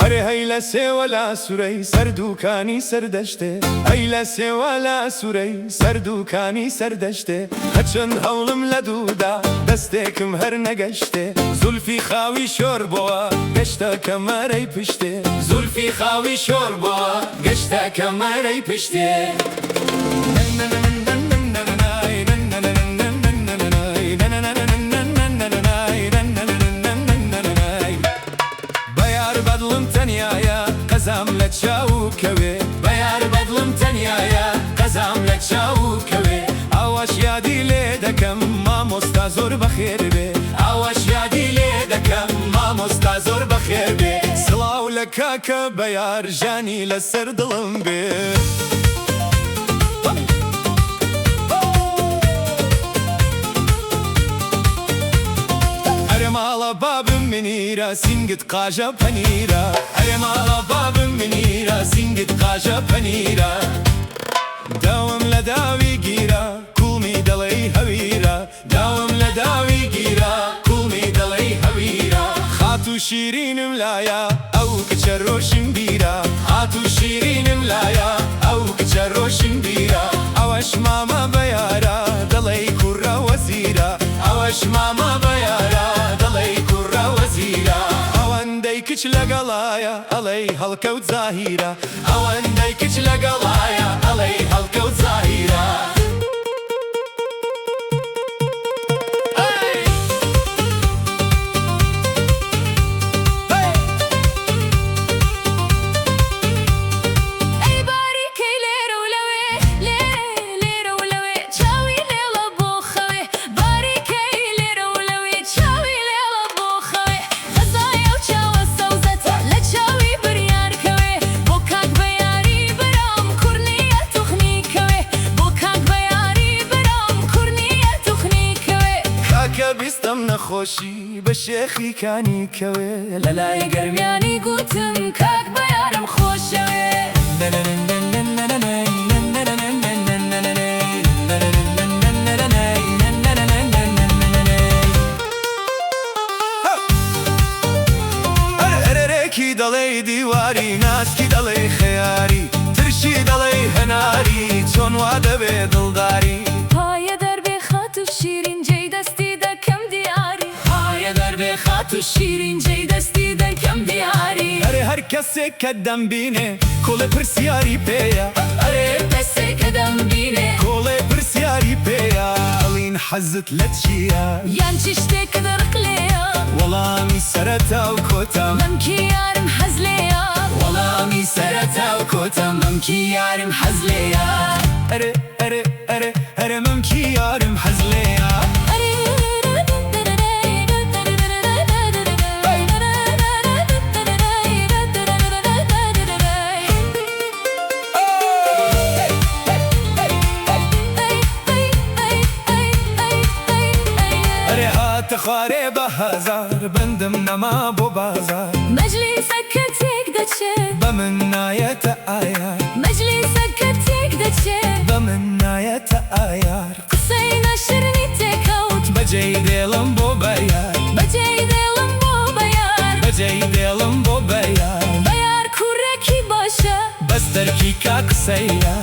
ئەرێ هەی لە سێوەلا سورەی سەر دووکانی سەردەشتێ، هەی لە سێوەلا سورەی سەر دووکانی سەردەشتێ، هەرچەند هەوڵم لە دوودا دەستێکم هەر نەگەشتێ، زولفی خاوی شۆر بۆوە گەشتە کەمەرەی پشتێ، زولفی خاوی شۆر بۆوە گەشتە کەمەرەی پشتێ. بەیار بەدڵم تەنیایە قەزام لە چاوو کەوێ، بەیار بەدڵم تەنیایە قەزام لە چاوو کەوێ، ئاواش یادی لێ دەکەم مامۆستا زۆر بەخێر بێ، ئاواش یادی لێ دەکەم مامۆستا زۆر بەخێر بێ. سڵاو لە کاکە بەیار ژانی لەسەر دڵم بێ. ئەرێ ماڵە بابم منیرە سینگت قاژە پەنیرە، ئەرێ ماڵە بابم منیرە سینگت قاژە پەنیرە، داوم لە داوی گیرە کوڵمی دەڵێی هەویرە، داوم لە داوی گیرە کوڵمی دەڵێی هەویرە، خاتوو شیرینم لایە ئەو کچە ڕۆشنبیرە، خاتوو شیرینم لایە ئەو کچە ڕۆشنبیرە، ئەوەش مامە بەیارە دەڵێی کوڕە وەزیرە، ئەوەش مامە بەیارە دەڵێی کوڕە وەزیرە، ئەوەندەی کچ لەگەڵایە ئەڵێی هەڵکەوت زاهیرە، ئەوەندەی کچ لەگەڵایە ئەڵێی هەڵکەوت زاهیرە. ئەی باریکەی لێرە و لەوێ، لێرە لێرە و لەوێ، چاوی لێڵە بۆ خەوێ، باریکەی لێرە و لەوێ، چاوی لێڵە بۆ خەوێ، خەزای ئەو چاوە سەوزەت لە چاوی بریار کەوێ، بۆ کاک بەیاری برام کوڕ نییە توخنی کەوێ، بۆ کاک بەیاری برام کوڕ نییە توخنی کەوێ. کاکە بیستم نەخۆشی بە شێخی کانی کەوێ، لە لای گەرمیانی گوتم کاک بەیارم خۆشەوێ. ئەرەرێکی دەڵێی دیواری، ناسکی دەڵێی خەیاری، ترشی دەڵێی هەناری، چۆن وا دەبێ دڵداری؟ پایە دەربێ خاتوو شیرین جێی دەستی دەکەم دیاری. پایە دەربێ خاتوو شیرین جێی دەستی دەکەم دیاری. ئەرێ هەر کەسێک کە دەمبینێ کۆڵێ پرسیاری پێیە. ئەرێ کەسێک کە دەمبینێ. کۆڵێ پرسیاری پێیە، ئەڵین حەزت لە چییە؟ یان چ شتێکت ڕق لێیە؟ وەڵامی سەرەتا و کۆتام. مەمکی یارم حەز لێیە. وەڵامی سەرەتا و کۆتام. مەمکی یارم حەز لێیە. ئەرێ ئەرێ ئەرێ ئەرێ مەمکی یارم حەز لێیە. ئەرێ هاتە خوارێ بە هەزار بەندم نەما بۆ بازار. مەجلیسەکە تێک دەچێ. بە من نایەتە ئایار. مەجلیسەکە تێک دەچێ. بە من نایەتە ئایار. قسەی ناشرینی تێکەوت. بەجێی دێڵم بۆ بەیار. بەجێی دێڵم بۆ بەیار. بەجێی دێڵم بۆ بەیار. بەیار کوڕێکی باشە. بەس دەرکی کا قسەیە.